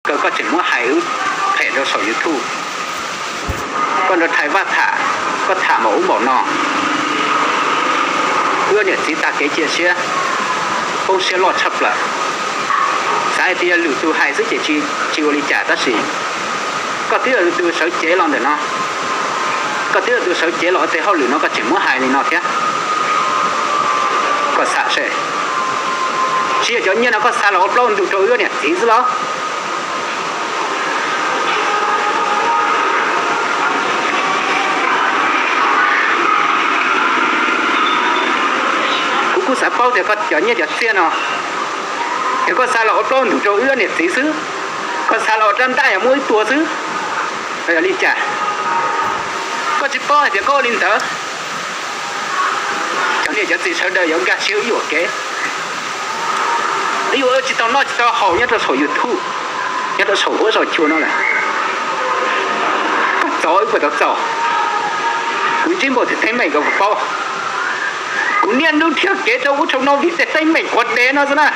Koj tseem muab hais wb phem rau saum YouTube. Koj nrog Thaj Vaj tham, koj tham npaum ub npaum no, wb niam txiv tag kev cia siab, poob siab loj tshaj plaws. Xav hais tias lwm tus hais xwb ces tsis ua li cas, tab sis koj twb yog tus sawv cev los ntawm no, koj twb yog tus sawv cev los ua tej hauj lwm no koj tseem muab hais li no thiab. Koj xav seb, tsis yog cov nyiaj no koj xa los ua plaub ntug rau wb niam txiv xwb los? Kuv kuj xav paub tias koj cov nyiaj cov txiaj no, yog koj xa los ua plaub ntug rau wb niam txiv xwb, koj xa los ua rab ntaj yog muaj ib tua xwb, yog li cas? Koj tsis paub hais tias koj ua li ntawd, cov niam cov txiv sawv daws yuav nkag siab wb yuam kev, wb yuav tsis tau noj tsis tau haus nyob rau saum YouTube, nyob rau saum huab saum cua no lawm. Koj txov wb puas tau txaus? Kuv ntsib npaum tias teeb meem koj puas paub? Kuv niaj hnub nrhiav kev rau ub rau no vim tej teeb meem quav dev no xwb na.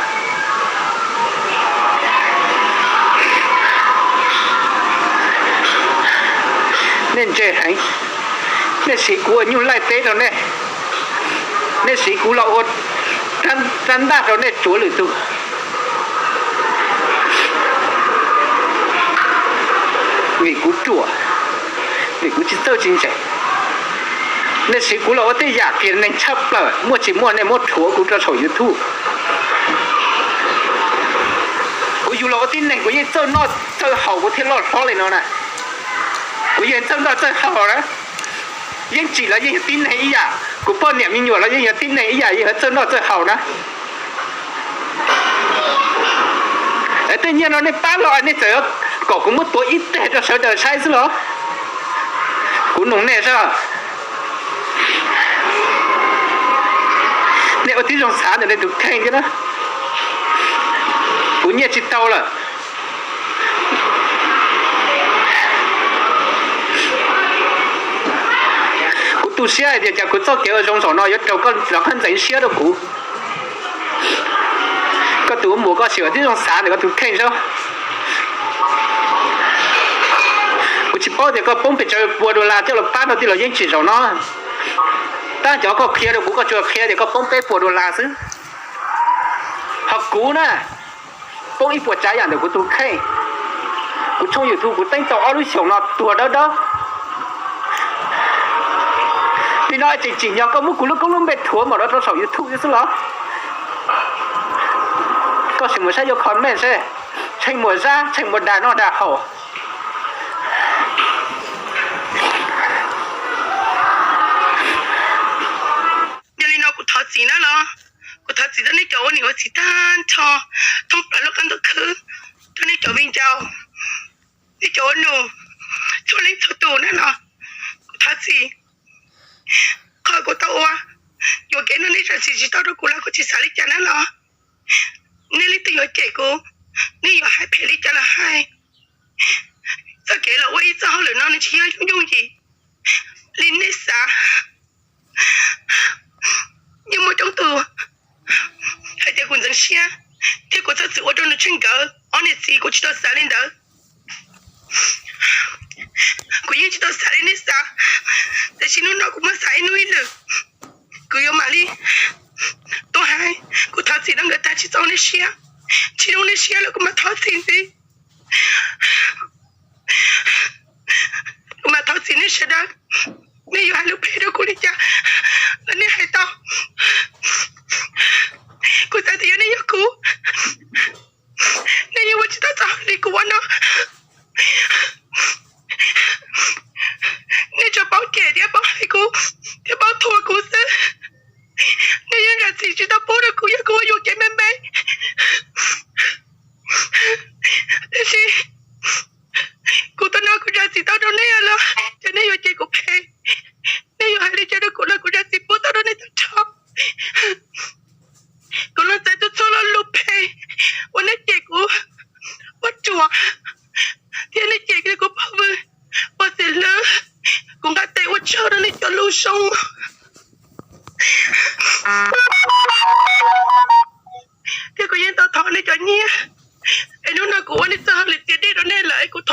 Nej ntse heev, nej siv kuv ua nyuj laij teb rau nej, nej siv kuv los ua rab ntaj rau nej tsuav lwm tus. Vim kuv ruam, vim kuv tsis txawj tsis ntse, nej siv kuv los ua tej yam kiag neeg tshaj plaws, muaj tsis muaj nej muab rhuav kuv rau saum YouTube. Kuv yug los ua tib neeg kuv yeej txawj noj txawj haus kuv thiaj loj hlob li no na. Kuv yeej txawj noj txawj haus na, yeej tsim los yeej yog tib neeg ib yam, kuv poj niam me nyuam los yeej yog tib neeg ib yam, yeej txawj noj txawj haus na. Es tej nyiaj no nej pab los nej txawm kom kuv muab tuav ib teg rau sawv daws saib xwb los? Kuv nug nej seb, nej ua tib zoo xav ntawm nej tus kheej thiab na. Kuv nyiaj tsis tau lawm. Kuv tu siab hais tias cas kuv txoj kev ua zoo zaum no yuav raug koj rov qab ntxeev siab rau kuv. Koj tus ua muam koj sim ua tib zoo xav ntawm koj tus kheej saib. Kuv tsis paub tias koj poob pes tsawg pua dollar coj los pab rau tij laug Yeeb Tsim zaum no. Tab cov koj qhia rau kuv koj tsuas qhia tias koj poob peb puas dollar xwb. Ho kuv na, poob ib puas tsav yam ntawm kuv tus kheej. Kuv tshooj YouTube kuv teeb tau ob lub xyoos no tuag dawb dawb. Nim no tseem tsim nyog koj muab kuv lub koob lub npe rhuav mam rov rau saum YouTube xwb los? Koj sim mus saib yuav comment seb, Tsheej Muas Zab, Tsheej Muas dag noj dag haus. Yog li no kuv thov txim na los, kuv thov txim rau nej cov ua niam ua txiv tag nrho thoob plaws lub qab ntuj khwb, rau nej cov viv ncaus, nej cov ua nus, txhua leej txhua tus na los, kuv thov txim. Qhov kuv tau ua, yuam kev no nej zam txim tsis tau rau kuv los kuv tsis xav li cas na los. Nej leej twg yuav cem kuv, nej yuav hais phem li cas los hais. Txoj kev los ua ib txoj hauj lwm no nws tsis yog yooj yooj yim li nej xav. Yeej muaj coob tus hais tias kuv ntxeev siab, thiab kuv txhob txwm ua rau nws tsheej nkawd ob niam txiv, kuv tsis tau xav li ntawd. Kuv yeej tsis tau xav li nej xav, tiam sis hnub no kuv muab xav ib hnub ib lwm, kuv yuav mam li tuaj hais. Kuv thov txim rau nkawd tag tsis txaus nej siab, tsis zoo nej siab los kuv mam thov txim ntxiv. Kuv mam thov txim nej sawv daws, nej yuav hais lus phem rau kuv li cas los nej hais tau. Kuv xav tias yog nej yog kuv, nej yeej ua tsis tau txoj hauj lwm kuv ua no. Nej tsuas paub cem thiab paub hais kuv thiab paub thuam kuv xwb. Nej yeej zam txim tsis tau pub rau kuv, yog kuv ua yuam kev me me. Tiam sis kuv tuaj no kuv zam txim tau rau nej los ces nej yuav cem kuv phem, nej yuav hais li cas rau kuv los kuv zam txim pub tau rau nej tag nrho. Kuv los txais txhua txhua lo lus phem uas nej cem kuv ua ruam, thiab nej cem kuv pov vwm, ua txiv hlwb, kuv nqa tes ua tsaug rau nej cov lus zoo. Thiab kuv yeej tau thov nej cov nyiaj, es hnub no kuv ua nej txoj hauj lwm tiav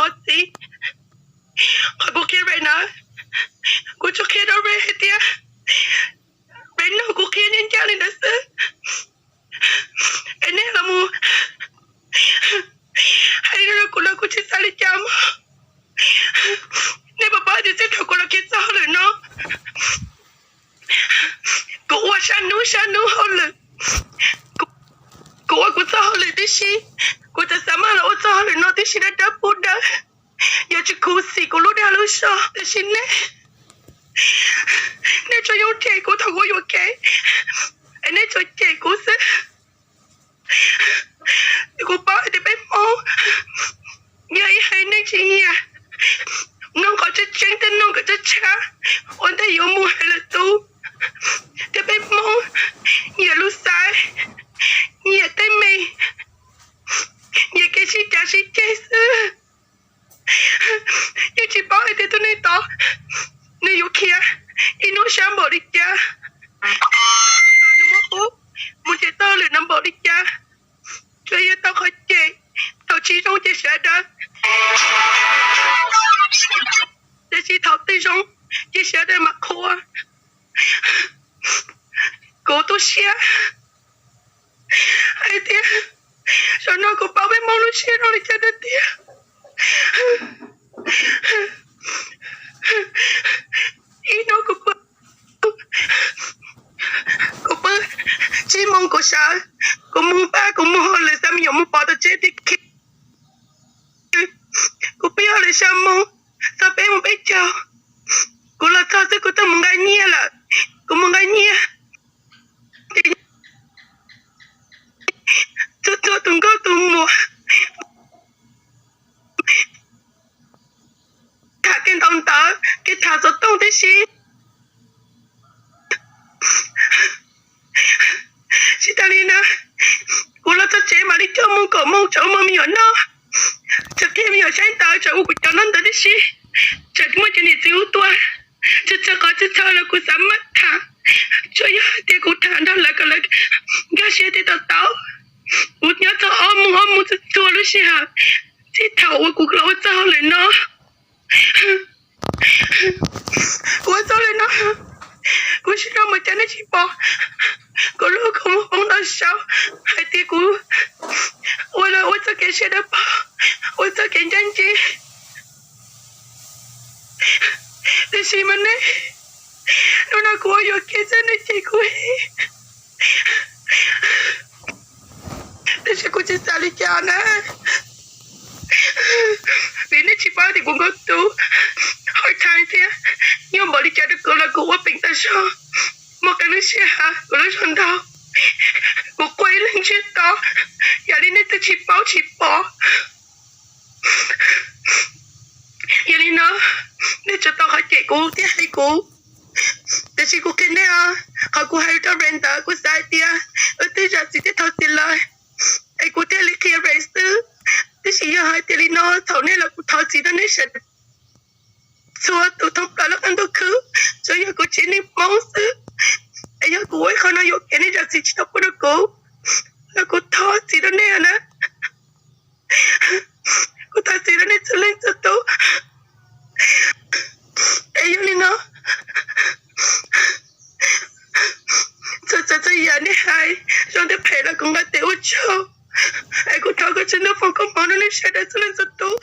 Qhov txij, qhov kuv qhia Ray na, kuv tsuas qhia rau Ray hais tias Ray nug kuv qhia ncaj ncaj li ntawd xwb. Es nej los mus hais li no rau kuv los kuv tsis xav li cas mog. Nej puas paub tias txij thaum kuv los kev txoj hauj lwm no, kuv ua sab hnub sab hnub hauj lwm, kuv ua kuv txoj hauj lwm tib si, kuv txawm xav maj los ua txoj hauj lwm no tib si dawb dawb pub dawb, yog tsis khuv xim kuv lub dag lub zog, tiam sis nej, nej tsuas yoo cem kuv thaum kuv yuam kev, es nej tsuas cem kuv xwb. Kuv paub hais tias peb Hmoob yog ib haiv neeg tsis nyiam nug qhov tseeb tseeb thiab nug kom tshab tshab ua ntej yuav mus hais lwm tus, thiab peb Hmoob nyiam lus xaiv, nyiam teeb meem, nyiam kev sib cav sib ceg xwb. Yeej tsis paub hais tias tus neeg tod nws yuav khiav ib hnub sab npaum li cas, nws muab pub mus nrhiav txoj hauj lwm no npaum li cas. Tsuas yog tau qhov cem, thaum tsis zoo ces sawv daws, tiam sis thaum twg zoo ces sawv daws mam qhuas. Kuv tu siab hais tias zaum no kuv paub peb Hmoob lub siab zoo li cas tiag tiag. Ib hnub kuv pw, kuv pw tsib moos kuv sawv, kuv mus npaj, kuv mus hauj lwm, xa me nyuam mus pov tom tsev tib khi. Kuv pib hauj lwm xya moos txog peb moos peb caug, kuv los txog xwb kuv tuaj mus nqa nyiaj lawm. Kuv mus nqa nyiaj, txhua txhua tus nkauj tus muam tham kev ntaus ntawv, kev tham xov tooj tib si. Tsis tas li na, kuv los txog tsev mam li coj mus kom mus tsev ua me nyuam noj, tseem qhia me nyuam saib ntawv, tseem ua kuv cov noj ntawv tib si, tseem muaj cov niam txiv hu tuaj, txhua txhua qhov txhua txhua los kuv xav maj tham, tsuas yog hais tias kuv tham nrog lawv kom lawv nkag siab thiab to taub. Kuv nyob txog ob moos ob moos txhua txhua lub sij hawm txij thaum uas kuv los ua txoj hauj lwm no. Kuv ua txoj hauj lwm no, kuv siv zog mus cas nej tsis pom. Kuv lub kua muag poob ntau saud hais tias kuv ua los ua txoj kev siab dawb paug, ua txoj kev ncaj ncees. Tiam sis mas nej, hnub no kuv ua yuam kev xwb nej cem kuv heev. Tiam sis kuv tsis xav li cas na, vim nej tsis paub tias kuv nkauj tus hard time thiab nyuaj npaum li cas rau kuv los kuv ua peem tas zog. Muaj qee lub sij hawm kuv lub zog ntaug, kuv quaj ib leeg ntsiag to, yam li nej twb tsis paub tsis pom. Yog li no, nej tsuas tau qhov cem kuv thiab hais kuv, tiam sis kuv qhia nej os, qhov kuv hais rau Ray ntawd kuv xav hais tias wb twb zam txim thiab thov txim lawm, es kuv thiaj li qhia Ray xwb. Tiam sis yog hais tias li no thaum nej los kuv thov txim rau nej sawv daws txhua tus thoob plaws lub qab ntuj khwb, tsuas yog kuv tsev neeg Hmoob xwb. Es yog kuv ua ib qho no yuam kev nej zam txim tsis tau pub rau kuv, los kuv thov txim rau nej na. Kuv thov txim rau nej txhua leej txhua tus. Es yog li no, txhua txhua txhua yam nej hais zoo thiab phem los kuv nqa tes ua tsaug. Es kuv thov koj Tswv Ntuj foom koob hmoov rau nej sawv daws txhua leej txhua tus,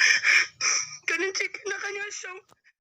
kom nej ntsib kev noj qab nyob zoo.